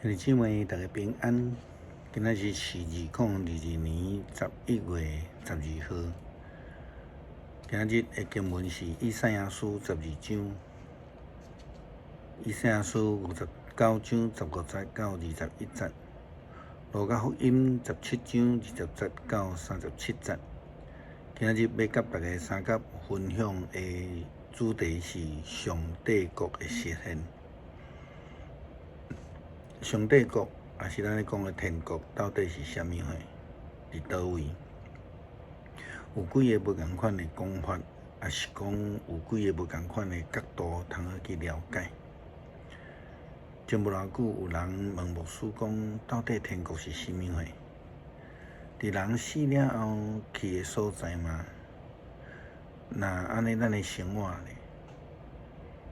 兄弟姊妹，大家平安。今仔日是2022年11月12號。今仔日的經文是以賽亞書十二章，以賽亞書59章15節到21節，路加福音17章20節到37節。今仔日欲佮大家相佮分享的主題是上帝國的實現。上帝國，抑是咱咧講的天國，到底是啥物貨？佇佗位？有幾个無仝款的講法，抑是講有幾个無仝款的角度，通好去了解。前無偌久，有人問牧師講，到底天國是啥物貨？佇人死了後去的所在嗎？若按呢，咱的生活咧？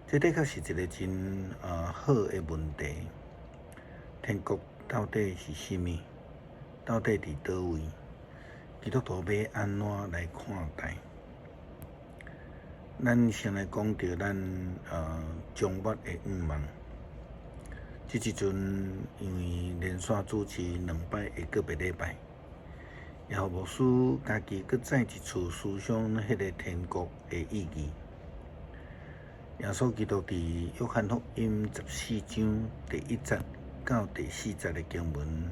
這的確是一个真好的問題。天國到底是啥物？到底佇佗位？基督徒欲按怎來看待？咱先來講著咱終末的願望。這時陣因為連續主持兩擺的告別禮拜，予牧師家己閣再一次思想彼个天國的意義。耶穌基督佇約翰福音14章第1節到第4節的經文，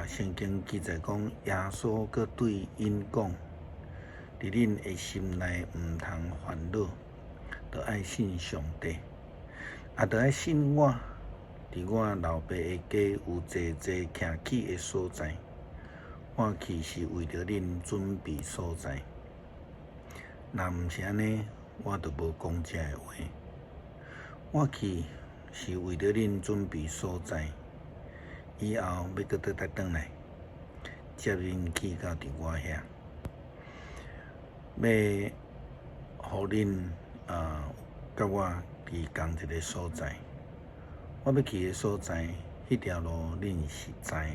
聖經記載講，耶穌閣對𪜶講：佇恁的心內毋通煩惱，著愛信上帝，也著愛信我。佇我老爸的家有濟濟徛起的所在，我去是為著恁準備所在。若毋是按呢，我就無講這个話。我去是為著恁準備所在，以後欲閣倒轉來，接恁去到佇我遐，欲予恁佮我佇仝一个所在。我欲去的所在，彼條路恁是知的。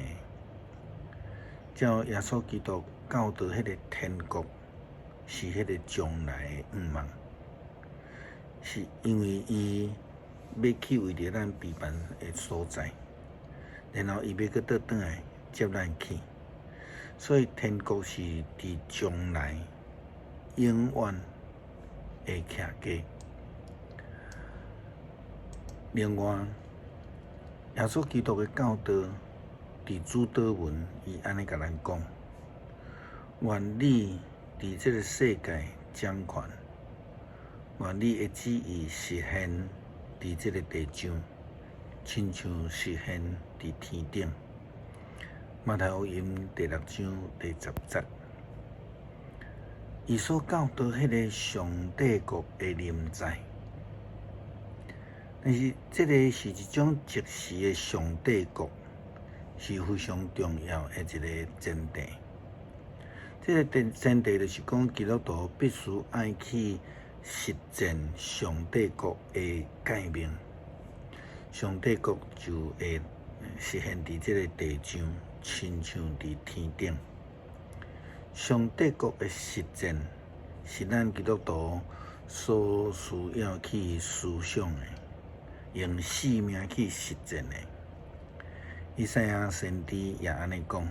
照耶穌基督教導，彼个天國是彼个將來的願望，是因為伊欲去為著咱備辦的所在，然後伊欲閣倒轉來接咱去，所以天國是佇將來永遠會徛家。另外，耶穌基督的教導佇主禱文，伊按呢共咱講：願你佇這个世界掌權，願你的旨意實現佇這个地上，親像實現佇天頂。馬太福音第六章第十節，伊所教導彼个上帝國的臨在，但是這个是一種即時的上帝國，是非常重要的一个前提。這个前提就是講，基督徒必須愛去實踐上帝國的誡命，上帝國就會實現佇這个地上，親像佇天頂。上帝國的實踐是咱基督徒所需要去思想的，用生命去實踐的。以賽亞先知也按呢講，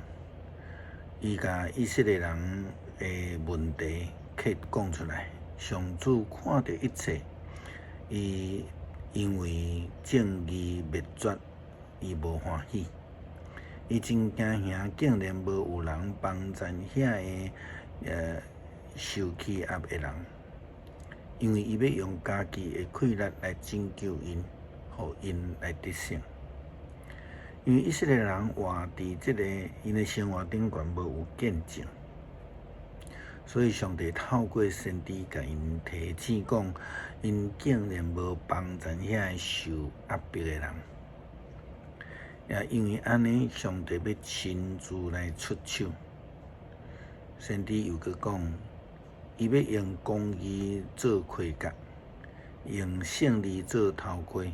伊共以色列人的問題去講出來。上主看著一切，伊因為正義滅絕，伊無歡喜。伊真驚嚇，竟然無有人幫贊遐个受欺壓的人，因為伊欲用家己的氣力來拯救𪜶，予𪜶來得勝。因為以色列人活佇這个𪜶的生活頂懸無有見證，所以上帝透過先知共𪜶提醒講，𪜶竟然無幫贊遐个受壓迫的人。也因為按呢，上帝欲親自來出手。先知又閣講，伊欲用公義做盔甲，用勝利做頭盔，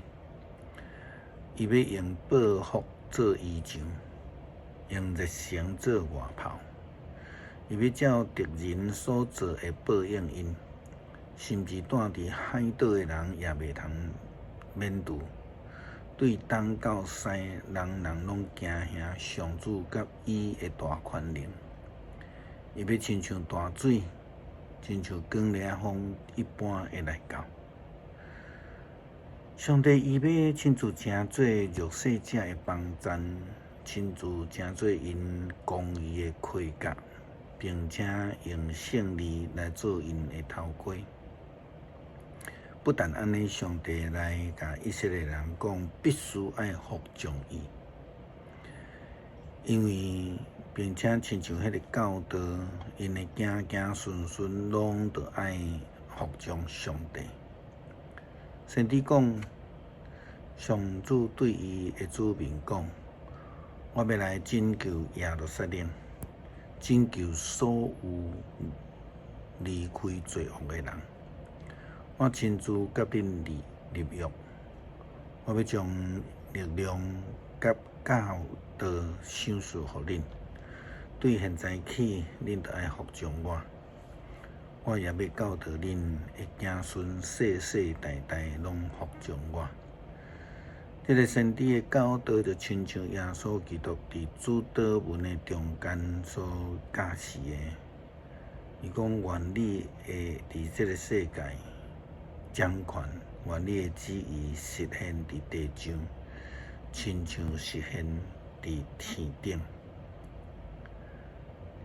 伊欲用報復做衣裳，用熱誠做外袍。伊欲照敵人所做的報應𪜶，甚至住佇海島的人也袂通免除。對東到西，人人攏驚嚇上主佮伊的大權能。伊欲親像大水，親像狂烈風一般會來到。上帝伊欲親自成做弱勢者的幫贊，親自成做𪜶公義的盔甲，並且用勝利來做𪜶的頭盔。不但按呢，上帝來共以色列人講，必須愛服從伊，因為並且親像彼個教導，𪜶的子子孫孫攏著愛服從上帝。先知講，上主對伊的子民講：我欲來拯救耶路撒冷，拯救所有離開罪惡的人。我親自佮恁立立約，我欲將力量佮教導賞賜予恁。對現在起，恁著愛服從我。我也欲教導恁的子孫世世代代攏服從我。這个先知的教導就親像耶穌基督佇主禱文的中間所教示的。伊講願你會佇這个世界掌權，願你的旨意實現佇地上，親像實現佇天頂。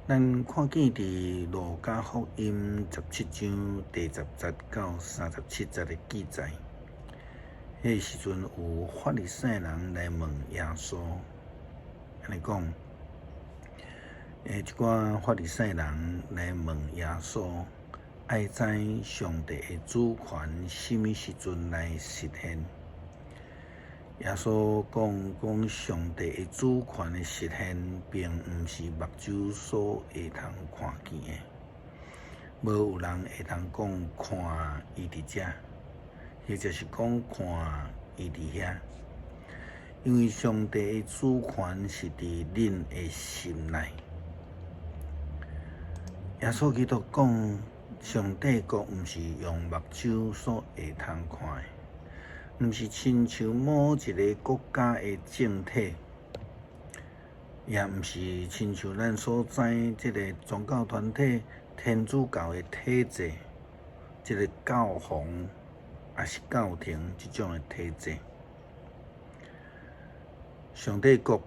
咱看見佇路加福音17章第10節到37節的記載，彼个時陣有法利賽人來問耶穌，按呢講，一寡法利賽人來問耶穌，愛知上帝的主權啥物時陣來實現？耶穌講講上帝的主權的實現，並毋是目睭所會通看見的，無有人會通講看伊佇遮，或者是講看伊佇遐，因為上帝的主權是佇恁的心內。耶穌基督講，上帝國毋是用目睭所會通看的，毋是親像某一个國家的政體，也毋是親像咱所知這个宗教團體天主教的體制，這个教皇抑是教廷這種的體制。上帝國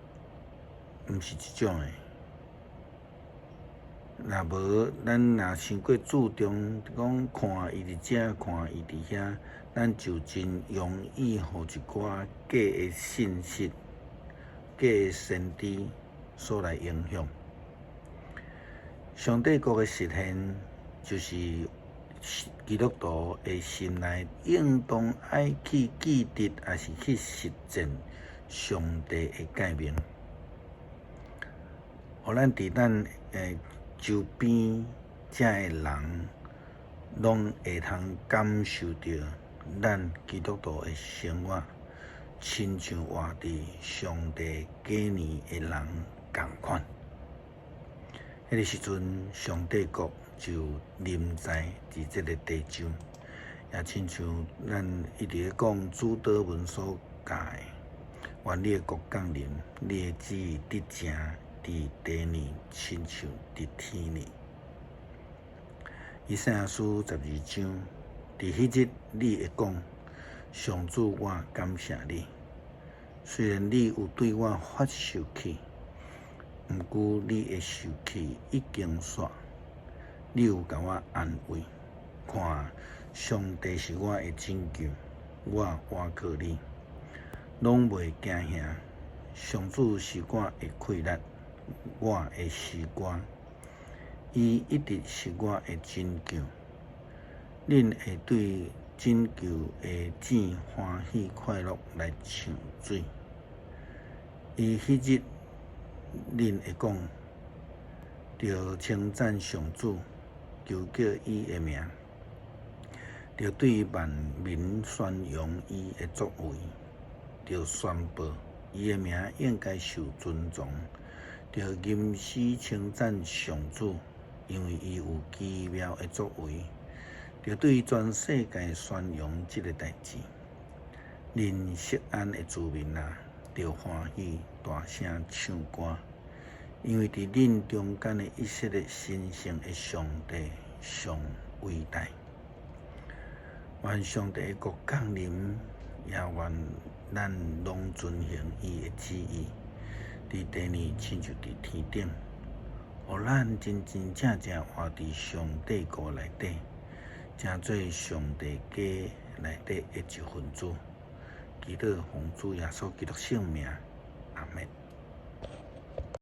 毋是這種的。若無，咱若傷過注重講看伊佇遮，看伊佇遐，咱就真容易予一寡假的信息、假的先知所來影響。上帝國的實現，就是基督徒的心內應當愛去記得，抑是去實踐上帝的誡命，予咱佇咱的周邊遮的人，攏會通感受著咱基督徒的生活，親像活佇上帝禧年的人仝款。彼个時陣，上帝國就臨在佇這个地上，也親像咱一直咧講主禱文所教的，願你的國降臨，你的旨意得成佇地呢，親像佇天呢。以賽亞書12章，佇彼日你會講：上主，我感謝你。雖然你有對我發受氣，毋過你的受氣已經煞，你有共我安慰。看，上帝是我的拯救，我倚靠你，攏袂驚嚇。上主是我的氣力，我的詩歌，伊一直是我的拯救。恁會對拯救的井歡喜快樂來唱水。伊彼日，恁會講，著稱讚上主，求叫伊的名，著對萬民宣揚伊的作為，著宣布伊的名應該受尊崇，著吟詩稱讚上主，因為伊有奇妙的作為，著對全世界宣揚這个代誌。恁錫安的住民啊，著歡喜，大聲唱歌，因為佇恁中間的以色列神聖的上帝上偉大。願上帝的國降臨，也願咱攏遵行伊的旨意，佇地面親像佇天頂。予咱真真正正活佇上帝國內底，成做上帝家內底的一份子。祈禱奉主耶穌基督聖名，阿們。